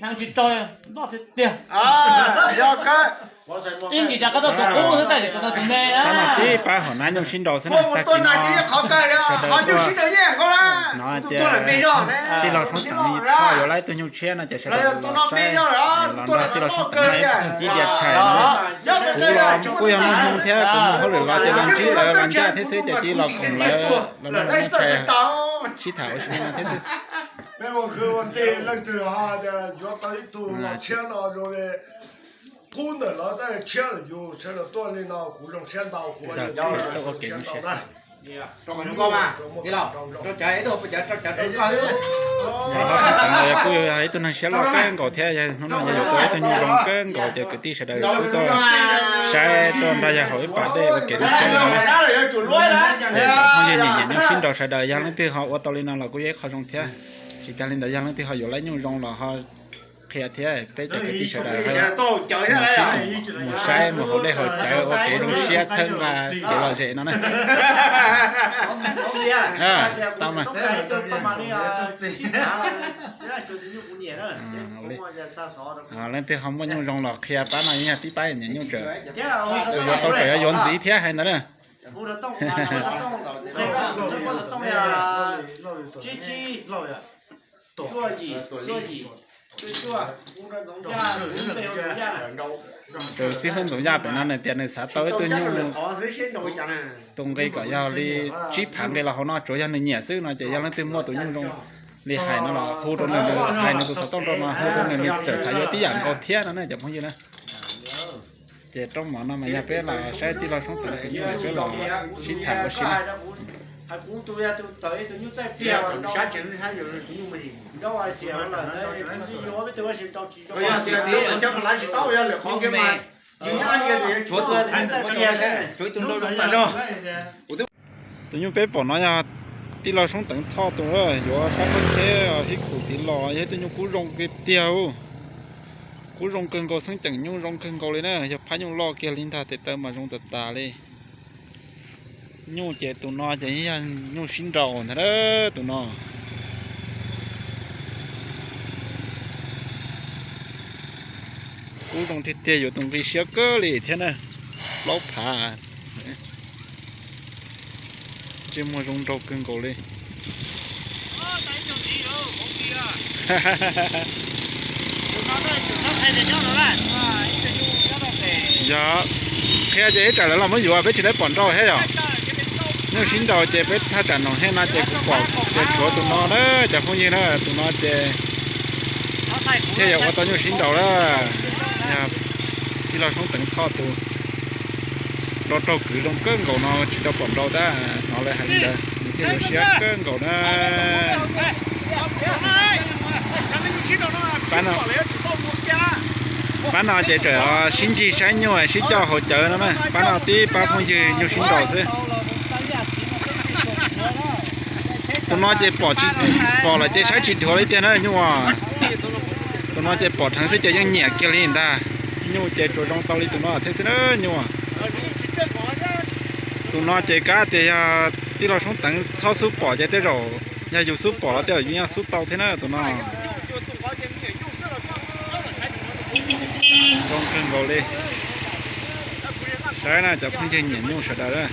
Neeg tsis raug loj tiag tiag. Ib ntsis cas koj tau tus qub xwb, tab sis tau tus me na. Pab no tib pab hom nab nyuj sib nraus xwb na, tag kis no sawv daws tuaj hnov tias tij laug Soob Teev Thoj yuav lawv ib tug nyuj tshiab no ces sawv daws los saib, los nrog tij laug Soob Teev ib diav tshais no. Kuv los kuj yog mus thiab, kuv mus hauj lwm los ces los ntsib lawv los ncaj thiab xwb, ces cia li los koom lawv los noj tshais sib tham ua si no thiab xwb. Qub ntawm los tab tshiab lawm yus sawv daws tuaj li no kuv zoo siab ntau, kuv ua kev zoo siab. Yog Soob Teev los yog kuj yog ib tug neeg siab loj kawg nkaus thiab, yog hnub no yog yuav tau ib tug nyuj zoo kawg nkaus ces kwv tij sawv daws kuj tuaj saib tuaj nrog yawg haus ib pas dej ua kev zoo siab li no. Ces cov phooj ywg nyiam nyiam nyuj sib nraus sawv daws yog leej twg ho ua tau li no los kuj yog ib qho zoo thiab. Tsis tas li ntawd yog leej twg ho yuav lawv nyuj zoo los ho qhia thiab, peb cov kwv tij sawv daws mus saib mus haus dej haus cawv ua kev zoo siab txhawb nqa kev lom zem no na. Tau mas. Leej twg ho muaj nyuj zoo los qhia, pab no yeej yog tib pab nyiam nyuj tseem. Tus yuav tau tseem yuav yuav ntxiv thiab hais ntawd na. Tus xib hwb Ntxoov Yaj pem no nws tias nws xav tau ib tug nyuj tus nqi kom yog li tsib phav nqi los hauv no, tsuav yog nws nyiam xwb no ces yog leej twg muaj tus nyuj zoo li hais no los hu rau nws, hais nws tus xov tooj rau no hu rau nws, nws txawm xav yuav tib yam nkaus thiab no ne cov phooj ywg na. Ces rooj mov no mas yog peb los saib tij laug Soob Teev tus nyuj, peb los sib tham ua si na. Tus nyuj peb pom no yog tij laug Soob Teev Thoj tus, yuav sab qab tsheb hib khum tid los, yog ib tug nyuj kub zoo kiag tiag. Kub zoo kawg nkaus, xeeb ceem nyuj zoo kawg nkaus li na, yog phab nyuj loj kiag li ntag, tes taw mas zoo tas tas li. Nyuj ces tus no ces yog nyuj sib nraus ntag, tus no. Kub zoo tiag tiag, yuav tus nqi siab kawg li thiab na, plaub phav. Ntsej muag zoo nraug kawg nkaus li. Yog, qhia ces ib tsam lawv los muab yuav, peb tsis tau pom nraus thiab yom. Nyuj sib nraus ces peb thaj tsam noom hej no ces kuv pom tias tshuav tus no na, cov phooj ywg na, tus no ces thiaj yuav ua tau nyuj sib nraus na. Yog tij laug Soob Teev Thoj tus nrau raug kwv zoo kawg nkaus no tsis tau pom nraus tab, hnov lawv hais li ntawd nws thiaj yuav siab kawg nkaus na. Pab no ces tseem sib ncig saib nyuj sib coj haus cawv no na. Pab no tib pab phooj ywg nyuj sib nraus xwb. Tus no ces pom lawm ces saib tsis dhuav li tiag na nyuj. Tus no ces pom dheev xwb ces yeej nyiam kiag li ntag. Nyuj ces tsuas zoo tau li tus no thiab xwb na nyuj. Tus no ces kav tias yog tij laug Soob Teev txhob xub pom ces tej zaum yog yus xub pom los tej zaum yus yeej xub tau thiab na tus no. Zoo kawg nkaus li. Saib na cov phooj ywg nyiam nyuj sawv daws.